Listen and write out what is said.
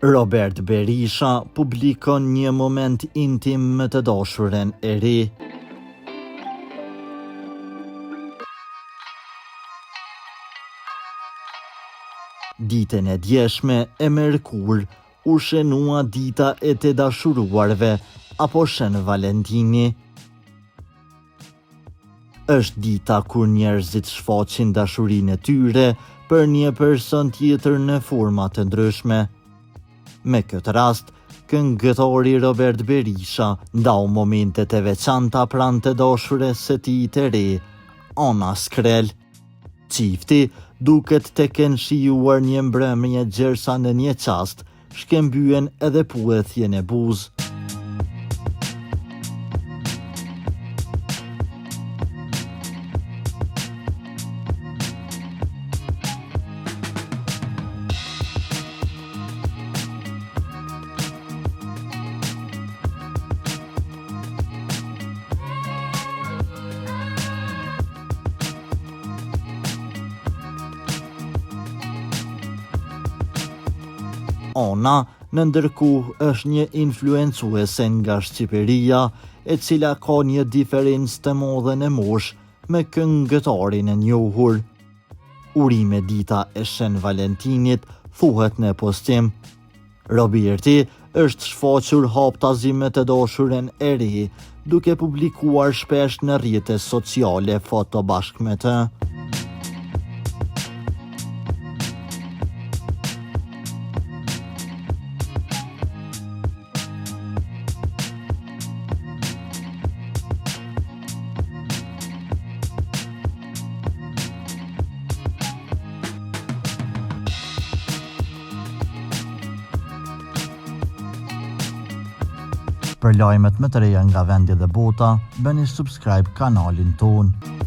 Robert Berisha publikon një moment intim me të dashuren e re. Ditën e djeshme, e mërkurë, u shënua dita e të dashuruarve apo Shën Valentini. Është dita kur njerëzit shfaqin dashurinë e tyre për një person tjetër në forma të ndryshme. Me këtë rast, këngëtari Robert Berisha ndau momente të veçanta pranë të dashurës së tij të re, Ana Skrel. Çifti duket të kenë shijuar një mbrëmje gjersa në një çast shkëmbyen edhe puthje në buzë. Ana, në ndërkohë, është një influencuese nga Shqipëria, e cila ka një diferencë të madhe në moshë me këngëtarin e njohur. Urime dita e Shën Valentinit, thuhet në postim. Roberti është shfaqur haptazi me të dashurën e re, duke publikuar shpesh në rrjete sociale foto bashkë me të. Për lajmet më të reja nga vendi dhe bota, bëni subscribe kanalin tonë.